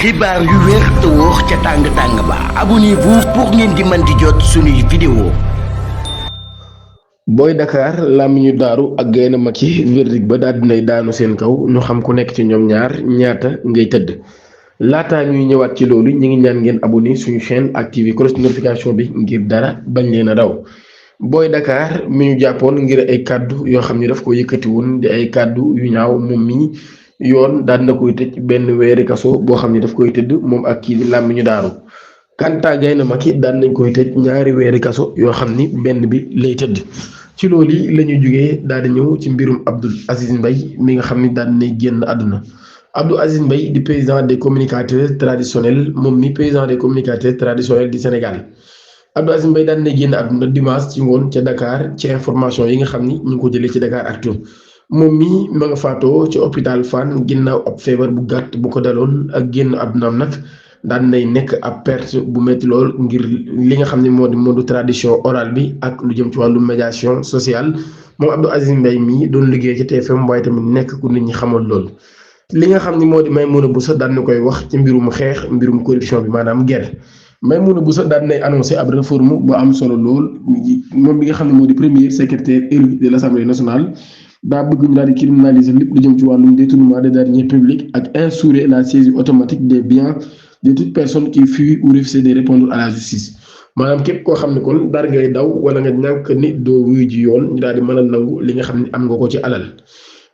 xibaar yu wér te wóor ca tàng-tàng ba abonnez-vous pour ngeen di mën di jot suñuy vidéo. Boy Dakar làmmiñu daaru ak Gaynde Maki verdict ba daal dinay daanu seen kaw ñu xam ku nekk ci ñoom ñaar ñaata ngay tëdd laataa ñuy ñëwaat ci loolu ñu ngi ñaan ngeen abonné suñu chaîne activé cloche de notification bi ngir dara bañ leen a daw. Boy Dakar mi ñu jàppoon ngir ay kàddu yoo xam ne daf ko yëkkati woon di ay kàddu yu ñaaw moom mi yoon daan na koy tëj benn weeri kaso boo xam ne daf koy tëdd moom ak kii di làmmiñu daaru. Kanta Gaynde Maki daan nañ koy tëj ñaari weeri kaso yoo xam ni benn bi lay tëdd. ci loolu yi la ñuy jugee daal di ñëw ci mbirum Abdou Aziz Mbaye mi nga xam ni daal di génn àdduna Abdou Aziz Mbaye di président des communicateurs traditionnels moom mi président des communicateurs traditionnels du Sénégal Abdou Aziz Mbaye daal di génn àdduna dimanche ci ngoon ca Dakar ci information yi nga xam ni ñu ngi ko jëlee ci Dakaractu moom mi ma nga faatoo ci hôpital Fann ginnaaw ab feebar bu gàtt bu ko daloon ak génn àddunaam nag. daan nay nekk ab perte bu métti lool ngir li nga xam ne moo di monde tradition orale bi ak lu jëm ci wàllu médiation sociale moom Abdou Aziz Mbaye mii doon liggéey ci TFM waaye tamit nekk ku nit ñi xamoon lool. li nga xam ni moo di Maimouna Bousso daan na koy wax ci mbirum xeex mbirum corruption bi maanaam guerre Maimouna Bousso daan nay annoncé ab réforme bu am solo lool moom bi nga xam ne moo di premier secrétaire élu de l' assemblée nationale. daa bëgg ñu daal di criminaliser lépp lu jëm ci wàllum détournement des deniers publics ak instaurer la saisie automatique des biens de toute personne qui fuit ou refuse de répondre à la justice maanaam képp koo xam ne kon dara ngay daw wala nga ñàkk ni doo wuyu ji yoon ñu daal di mën a nangu li nga xam ne am nga ko ci alal.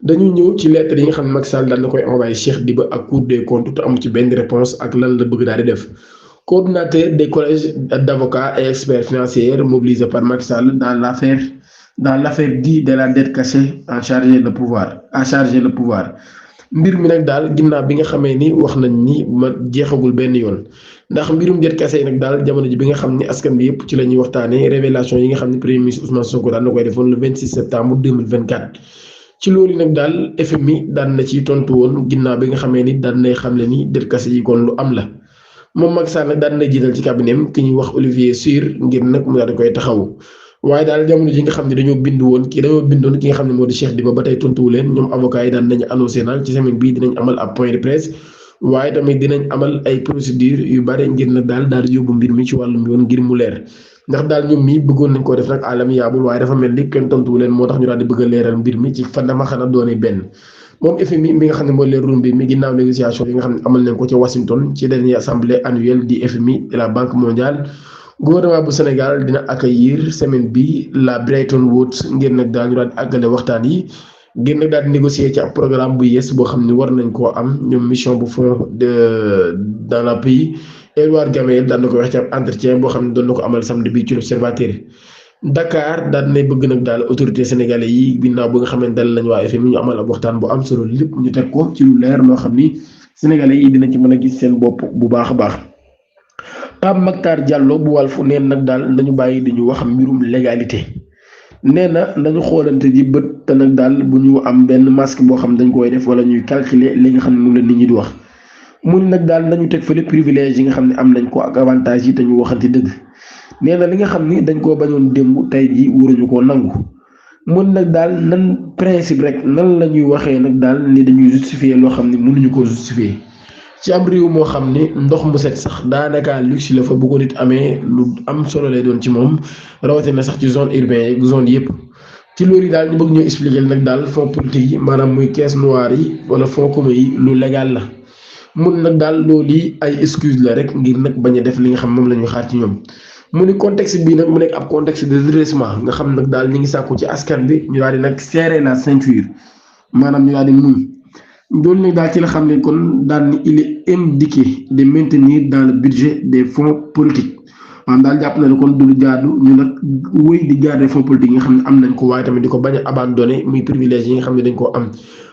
dañuy ñëw ci lettre yi nga xam ne Macky Sall daal na koy envoyé Cheikh Diba ak Cour des comptes te amu ci benn réponse ak lan la bëgg daal di def. coordonnateur des collèges d'avocats et experts financiers mobilisés par Macky Sall dans l'affaire dite de la dette cachée à charger le pouvoir mbir mi nag daal ginnaaw bi nga xamee ni wax nañ ni ma jeexagul benn yoon ndax mbirum dette cachée nag daal jamono ji bi nga xam ni askan bi yëpp ci la ñuy waxtaanee révélation yi nga xam ne premier ministre Ousmane Sonko daan na koy defoon le 26 septembre 2024. ci loolu nag daal FMI daan na ci tontu woon ginnaaw bi nga xamee ni daan nay xamle ni dette cachée yi kon lu am la moom Macky Sall nag daan na jiital ci cabinet ki ñuy wax Olivier Sur ngir nag mu daal di koy taxawu. waaye daal jamono ji nga xam ne dañoo bindoon ki nga xam ne moo di Cheikh Diba ba tey tontuwu leen ñoom avocats yi daan nañu annoncé naan ci semaine bii dinañ amal ab point de presse waaye tamit dinañ amal ay procédures yu bari ngir nag daal di yóbbu mbir mi ci wàllum yoon ngir mu leer ndax daal ñoom mii bëggoon nañ koo def nag à l'amiable waaye dafa mel ni kenn tontuwu leen moo tax ñu daal di bëgg a leeral mbir mi ci fan dama xanaa doone benn moom FMI mi nga xam ne moo leerul mbir mi ginnaaw négociation yi nga xam ne amal nañ ko ca Washington ci dernière assemblée annuelle di FMI de la Banque mondiale. gouvernement bu Sénégal dina accueillir semaine bi la Bretton Woods ngir nag daal ñu daal di àggale waxtaan yi ngir nag daal di négocier ci ab programme bu yees boo xam ne war nañ koo am ñoom mission bu fond dans le pays Edouard Gamel daan na ko wax ci ab entretien boo xam ne doon na ko amal samedi bi ci l'Observateur Dakar daal nay bëgg nag daal autorité sénégalais yi ginnaaw bi nga xam ne dal lañ waa FMI ñu amal ab waxtaan bu am solo lépp ñu teg ko ci lu leer loo xam ni sénégalais yi dinañ ci mën a gis seen bopp bu baax a baax. Pape Makhtar Diallo bu Walf neen nag daal nañu bàyyi di ñu wax mbirum légalité nee na nañu xoolante ji bët te nag daal bu ñu am benn masque boo xam dañ koy def wala ñuy calculer li nga xam ne moom la nit ñi di wax mun nag daal nañu teg fële privilège yi nga xam ne am nañ ko ak avantage yi te ñu waxante dëgg nee na li nga xam ni dañ koo bañoon démb tey ji waruñu koo nangu mun nag daal nan principe rek nan la ñuy waxee nag daal ni dañuy justifier loo xam ne mënuñu koo justifier ci am réew moo xam ne ndox mu set sax daanaka luxe la fa bu ko nit amee lu am solo lay doon ci moom rawatina sax ci zone urbaine yi zone yëpp ci loolu yi daal ñu bëgg ñoo expliquer nag daal fonds politique yi maanaam muy caisse noire yi wala fonds commun yi lu légal la mun nag daal loolu yi ay excuse la rek ngir nag bañ a def li nga xam moom la ñuy xaar ci ñoom mu ni contexte bii nag mu nekk ab contexte de redressement nga xam nag daal ñu ngi sàkku ci askan bi ñu daal di nag serrer la ceinture maanaam ñu daal di muñ loolu nag daal ci la xam ne kon daal ni il est indiqué de maintenir dans le budget des fonds politiques maanaam daal jàpp na ne kon du lu jaadu ñu nag wéy di garder fonds politiques yi nga xam ne am nañ ko waaye tamit di ko bañ a abandonné muy privilège yi nga xam ne dañ koo am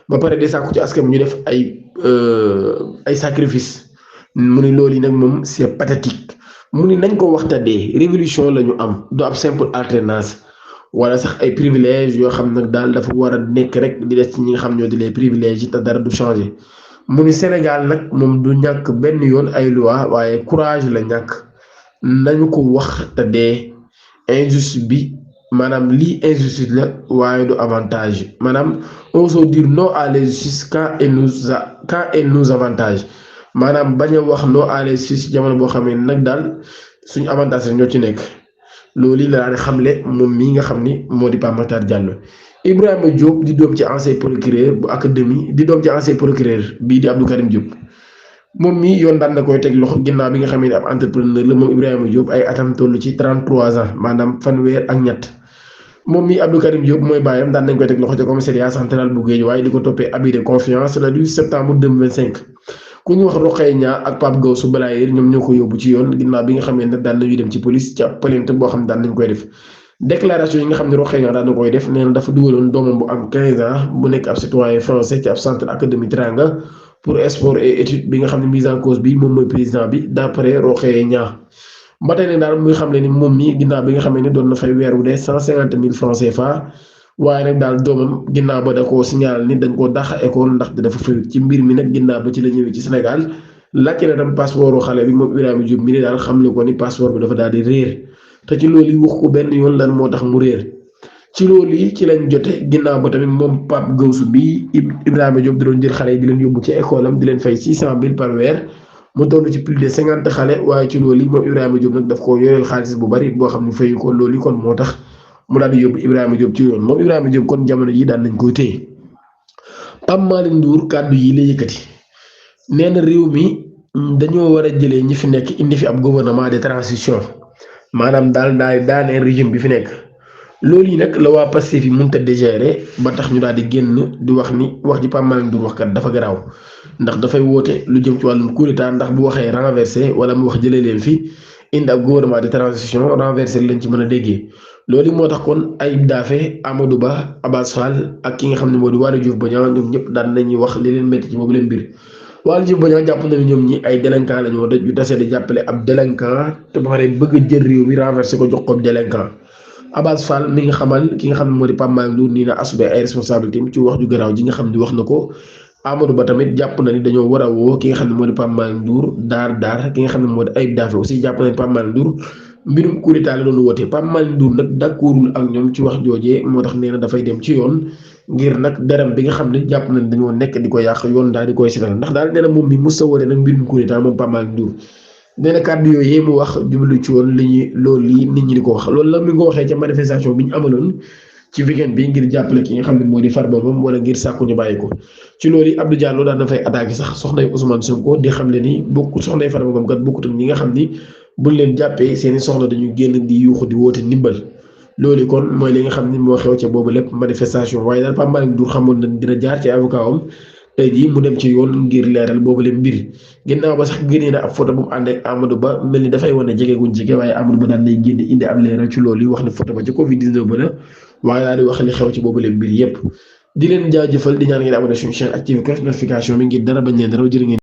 ba pare de sàkku ci askan ñu def ay sacrifice mu ni loolu yi nag moom c'est pathétique mu ni nañ ko waxtaanee révolution la ñu am du ab simple alternance wala sax ay privilèges yoo xam nag daal dafa war a nekk rek di des ci ñi nga xam ñoo di les privilèges yi te dara du changer mu ni Sénégal nag moom du ñàkk benn yoon ay loi waaye courage la ñàkk nañu ko wax te dee injustice bi maanaam lii injustice la waaye du avantage maanaam on se dire non à l'injustice quand elle nous avantage maanaam bañ a wax non à l'aise si jamono boo xamee nag daal suñu avantage rek ñoo ci nekk loolu la daal di xamle moom mii nga xam ni moo di Pape Matar Diallo. Ibrahima Diop di doom ci ancien procureur bu académie di doom ci ancien procureur bii di Abdou Karim Diop moom mii yoon daan na koy teg loxo ginnaaw bi nga xam ne ab entrepreneur la moom Ibrahima Diop ay atam toll ci 33 ans maanaam fanweer ak ñett. moom mii Abdou Karim Diop mooy bàyyam daan nañ koy teg loxo ca commissariat central bu Guédiawaye di ko toppee abus de confiance le 12 septembre 2025 ku ñu wax Rokhaya Niang ak Pape Gawsu Balayer ñoom ñoo ko yóbbu ci yoon ginnaaw bi nga xam ne nag daan nañuy dem ci police ci ab plainte boo xam ne daan nañ koy def déclaration yi nga xam ne Rokhaya Niang daan na koy def nee na dafa dugaloon doomam bu am 15 ans bu nekk ab citoyen français ci ab centre académie Teranga pour sport et étude bi nga xam ne mise en cause bi moom mooy président bi d'après Rokhaya Niang ba tey nag daal muy xam le ni moom mi ginnaaw bi nga xamee ne doon na fay weer wu dee 150,000 francs CFA waaye nag daal doomam ginnaaw ba da koo signalé ni dañ koo dàq école ndaxte dafa fay ci mbir mi nag ginnaaw ba ci la ñëwee ci Sénégal laajte na tam passeport xale bi moom Ibrahima Diop mi daal xam ne ko ni passeport bi dafa daal di réer te ci loolu yi wax ko benn yoon lan moo tax mu réer ci loolu yi ci lañ jote ginnaaw ba tamit moom Pape Gawsu bi Ibrahima Diop da doon jël xale yi di leen yóbbu ci école am di leen fay 600,000 par weer. mu toll ci plus de 50 xale waaye ci loolu yi moom Ibrahima Diop nag daf koo yoreel xaalis bu bari boo xam ne fayu ko loolu yi kon moo tax mu daal di yóbbu Ibrahima Diop ci yoon moom Ibrahima Diop kon jamono yi daan nañ koy téye. Pape Malick Ndour kàddu yi la yëkkati nee na réew mi dañoo war a jëlee ñi fi nekk indi fi ab gouvernement de transition maanaam daal daaneel régime bi fi nekk. loolu yi nag la waa Pastef yi mënut a digérer ba tax ñu daal di génn di wax ni wax ji Pape Malick Ndour wax kat dafa garaaw ndax dafay woote lu jëm ci wàllum coup d'état ndax bu waxee renversé wala mu wax jëlee leen fi indi ab gouvernement de transition renversé lañ ci mën a déggee. loolu moo tax kon Ayib Daffé Amadou Ba Abass Fall ak ki nga xam ne moo di Waly Diouf Bodiang ñoom ñëpp daan nañuy wax li leen métti ci boobu leen mbir. Waly Diouf Bodiang jàpp na ne ñoom ñi ay délinquant la ñu woon yu tase di jàppale ab délinquant te ba pare bëgg a jël réew mi renversé ko jox ko délinquant. Abass Fall mi nga xamal ki nga xam ne moo di Pape Malick Ndour nii na assumer ay responsabilités ci wax ju garaaw ji nga xam ne wax na ko Amadou Ba tamit jàpp na ni dañoo war a woo ki nga xam ne moo di Pape Malick Ndour daar ki nga xam ne moo di Ayib Daffé aussi jàpp na ni Pape Malick Ndour mbirum coup d'état la doon woote Pape Malick Ndour nag d'accordul ak ñoom ci wax joojee moo tax nee na dafay dem ci yoon ngir nag deram bi nga xam ne jàpp na ni dañoo nekk di ko yàq yoon daal di koy setal ndax daal nee na moom mi mos a woote nag mbirum coup d'état moom Pape Malick Ndour nee na kàddu yooyu mu wax jublu ci woon li ñuy loolu yi nit ñi di ko wax loolu la mi nga ko waxee ca manifestation bi ñu amaloon ci weekend bi ngir jàppale ki nga xam ne moo di Farba Ngom wala ngir sàkku ñu bàyyi ko ci loolu yi Abdou Diallo daan na fay attaqué sax soxnay Ousmane Sonko di xam le ni bokk soxnay Farba Ngom kat bokkut ak ñi nga xam ni buñ leen jàppee seeni soxna dañuy génn di yuuxu di woote ndimbal loolu kon mooy li nga xam ni moo xew ca boobu lépp manifestation waaye daal Pape Malick Ndour xamoon na dina jaar ci avocat am tey jii mu dem ci yoon ngir leeral boobu leen mbir ginnaaw ba sax génnee na ab photo bu mu ànd ak Amadou Ba mel ni dafay wane jege guñ jege waaye Amadou Ba daan nay génne indi ab leeral ci loolu yi wax ne photo ba ci Covid 19 ba la waaye daal di wax li xew ci boobu leen mbir yépp di leen jaajëfal di ñaan ngeen abonné suñu chaîne activé cloche notification bi ngir dara bañ leen raw jërë ngeen